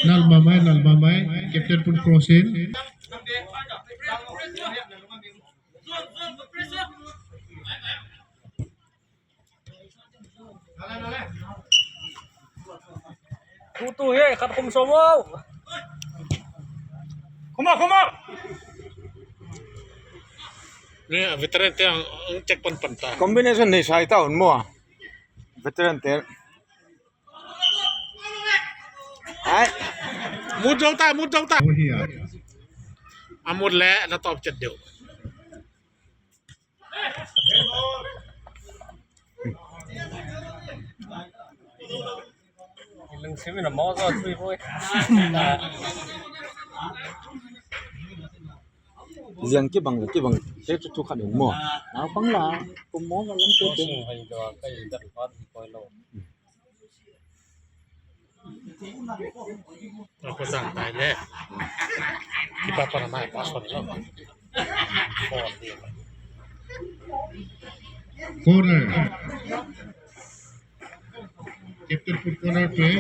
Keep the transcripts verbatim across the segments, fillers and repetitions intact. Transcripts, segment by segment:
Nal mamai, nal mamai, captain pun crossing. Tutu hi, khat khum sawm o. Khum o, khum o. Ni a veteran te ang, ang check pan pan ta. Combination nei sai ta un maw. Veteran te. Ai. Mut zo ta, mut zo ta. Oh, hi a. A mut le na top chet deuh. Lungsim in a mawk zaw tui poi. Liang kibang, kibang te cu thu khat in maw. Naupang la kum mawk a lam te te. Ko sang tai le. Kipa para mai pa son lo. Corner. Captain put corner play.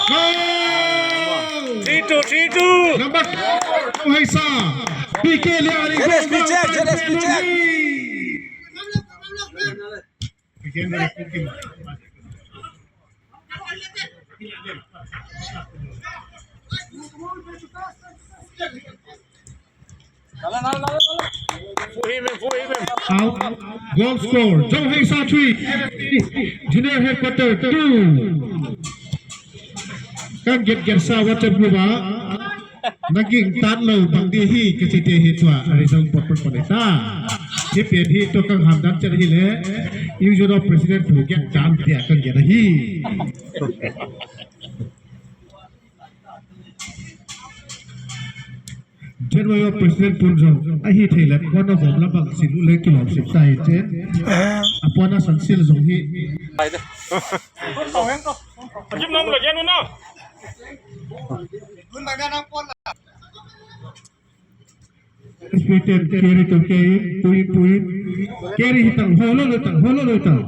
Goal! Three two, three two. Number four, Haisa. P K Lian. J S P check, J S P check. Full him, full him. Out. Goal score, Zong Hei Sa three, Junior Headquarter two. Kan get get sa WhatsApp group ah. Na ging tat lo bang di hi ka ci te hi tua a result pot pot pot ta. Hi pian hi tua kan ham dan chat hi le. Usual president tu get dan tia kan get hi. General president pun zong a hi thei le puan a hawm la bang sin u le kilawm sim ta hi cen. A puan a san sil zong hi. Jim nong lo jen u na. Speed ten, carry to carry, pui, pui. Carry hi tang, holo lo tang, holo lo tang.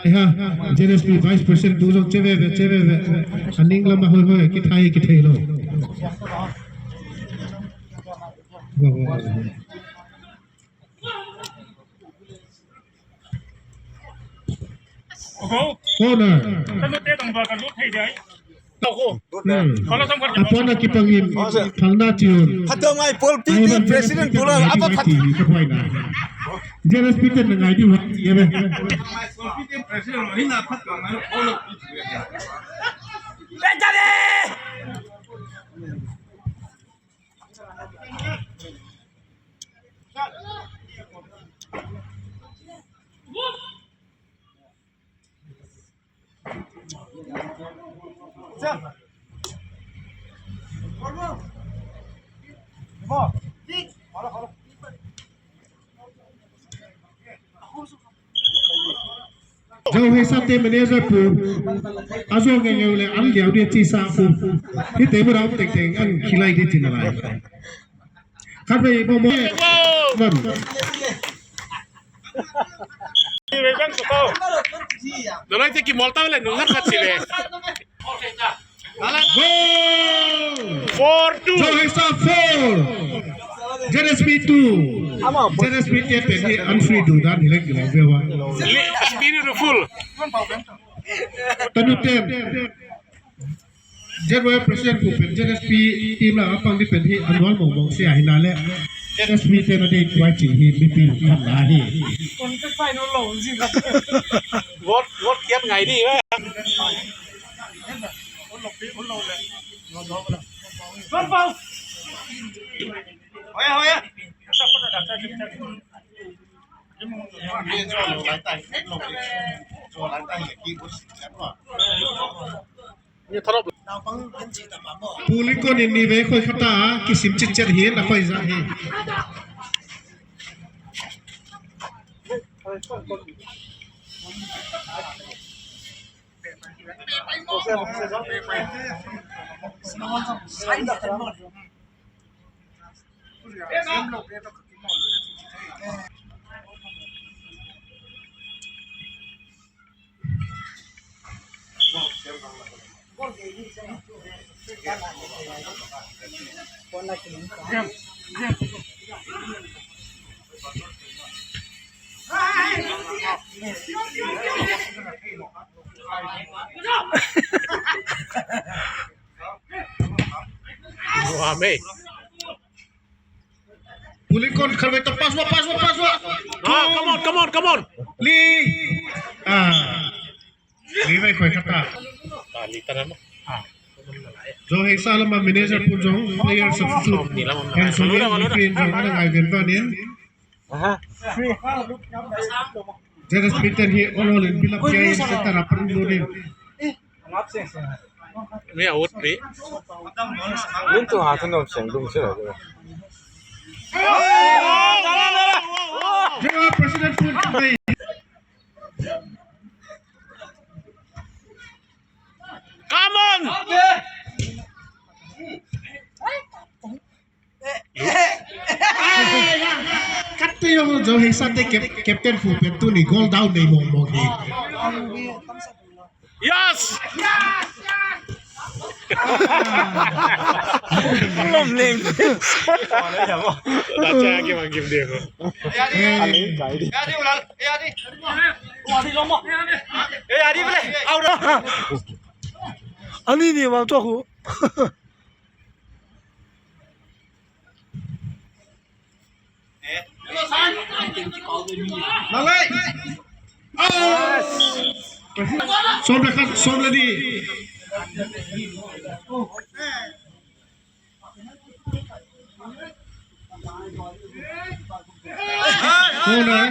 Ai ha, J S P Vice President tu zong che ve ve, che ve ve. A ning lam a hoi hoi, kithai, kithei lo. Wa, wa, wa. Corner. Hmm. A puan a kipangin, phalna ciun. Phatawng ai pawl P T president pawl a, a pa phat. J S P ten na ngai di wa, ya be. Zo hei sa te manager pu. A zo ngei ngei le an liau dia ci sa pu. Hi te bu dau teng teng an kilai dia ci na lai. Khat vei mo mo. Wan. Nalai te ki mol ta le nung ngat ngat si le. Goal! Four two. Zo hei sa four. J S P two. J S P te pen hi an free du dan hi le ki le ve wa. Beautiful. Tanu ten. General President pu pen J S P team la a pang di pen hi annual mong mong sia hi na le J S P te na dei kuai cing hi mi pil kan na hi. Vote, vote kep Ngai di, eh. Pu Lincoln in ni vei khoi khat a kisim citciat hi, na khoi zah hi. Pu Lincoln, khat vei tawh pass ua, pass ua, pass ua. Ah, come on, come on, come on. Li. Ah. Li vei khoi khat a. Ah, li ta na ma. Ah. Zo Heisa lam a manager pu zong player substitute. Henson in zong ana ngai ven ven in. Aha. J S P ten hi ol ol in build up in, center a parin lut in. Mi a ut pi. Lun tu ha thanom seng dung si lo. President Pun. Come on. Kat tu yong Zo Heisa te cap-, captain fu pen tu ni goal down nei mong mong hi. Yes! Lom leng. Dah cakap lagi dia ko. Ani kai di. Ani boleh. Out dah. Ani ni bang tu aku. Sawm le khat, sawm le nih. Corner.